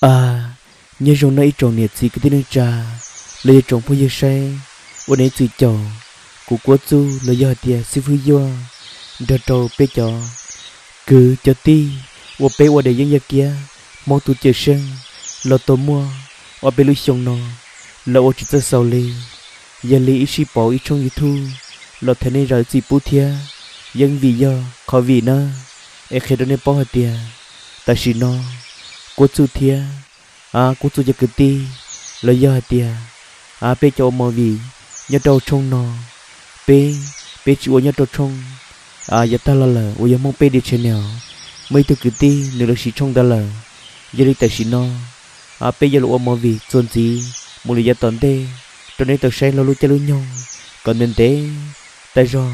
A, nyob zoo no ib tsoom niam txiv kwv tij neej tsa los yog tsoom phooj ywg saib uas nej txwm caum kuv Kuab Txuj los yog hais tias xib fwb Yuaj nrog rau peb cov kwv cov tij uas peb ua daim yeeb yaj kiab Hmoob tus cawm seej los tau muaj ob peb lub xyoo no los ua tsis txawj xaus li. Yog li ib sij pauv ib tshooj YouTube los thov nej zam txim pub thiab, yeej vim yog qhov vim na, es qhia rau nej paub hais tias tam sim no Kuab Txuj thiab, a, Kuab Txuj cov kwv tij los yog hais tias, a, peb cov ua movie nyob rau tshooj no, peb, peb tsis ua nyob rau tshooj, a, yav tag los lawm uas yog Hmoob Peb Diav Channel. Muaj ib tug kwv tij nws lawv siv tshooj ntawd lawm, yog li tam sim no, a, peb yuav los ua movie txuas ntxiv mus li yav tom ntej rau nej tau saib lub caij lub nyoog kom ntev ntev tas zog.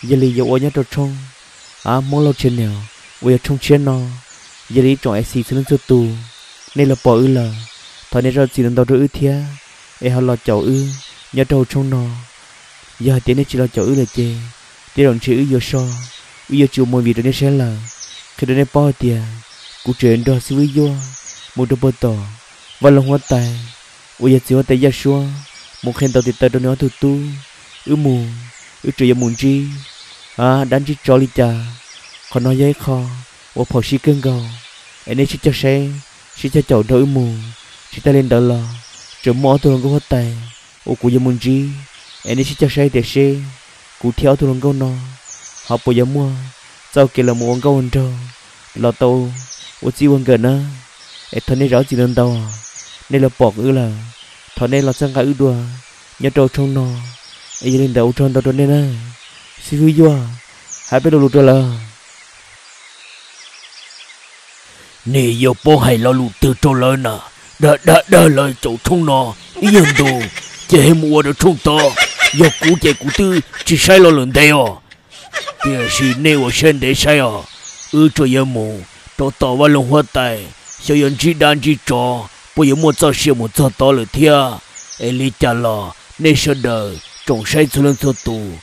Yog li yuav ua nyob rau tshooj, a, Hmoob Lauj Channel uas yog tshooj tshiab no. Yog li ib tsoom FC txhua leej txhua tus, nej los pom wb lawm, thov nej zam txim ntau ntau rau wb thiab, es ho los caum wb nyob rau hauv tshooj no. Yog hais tias nej tsis los caum wb lawm ces tej zaum ntshe wb yuav so, wb yuav tsis ua movie rau nej saib lawm. Qhia rau nej paub hais tias kuv tseem nrog xib fwb Yuaj mus rau puag tom vaj loog huab tais uas yog txiv huab tais Yaj Suab mus qhia ntaus tes taw rau nws ob tug tub. Wb mus, wb tseem yuav mus ntsib, a, dab ntsib tsov li cas. Qhov no yog ib qho uas phom sij kawg nkaus, es nej sib cog saib, sib cog caum nrog wb mus. Tsis tas li ntawd los tseem muaj ob tug hluas nkauj huab tais uas kuv yuav mus ntsib, es nej sib cog saib tias seb kuv thiab ob tug hluas nkauj no ho puas yuav muaj txoj kev los mus ua nkauj ua nraug los tau ua txij ua nkawm na. Es thov nej zam txim ntau ntau, nej los pom wb lawm, thov nej los txhawb nqa wb dua nyob rau tshooj no. Es yog li ntawd ua tsaug ntau rau nej na. Xib fwb Yuaj, hais peb lo lus rau lawv. Nej yuav paub hais lo lus twg rau lawv na? Dag dag dag lawv caum tshooj no ib nyuag ntus, ces mus ua rau tshooj tod. Yog kuv ces kuv twb tsis saib lo lawm ntev os. Tiam sis nej ua siab ntev saib os, wb tseem yuav mus rau tom vaj loog huab tais, xyov yuav ntsib dab ntsib tsov, puas yuav muaj txoj sia mus txog tod lawm thiab. Es li cas los nej sawv daws tsoom saib txhua leej txhua tus,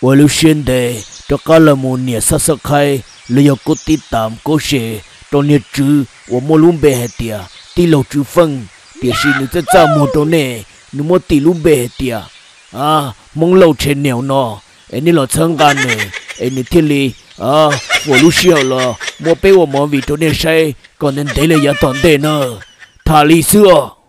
ua lub siab ntev rov qab los mus nias subscribe los yog kub tib tam kub se rau niag tswv uas muaj lub npe hais tias tij laug Tswv Feej, tiam sis nws txaj txaj muag rau nej, nws muab tis lub npe hais tias Hmoob Lauj Channel no, es nej los txhawb nqa nws, es nws thiaj li fuam lub sij hawm los muab peb ua movie rau nej saib kom ntev ntev li yav tom ntej na. Tham li xwb os.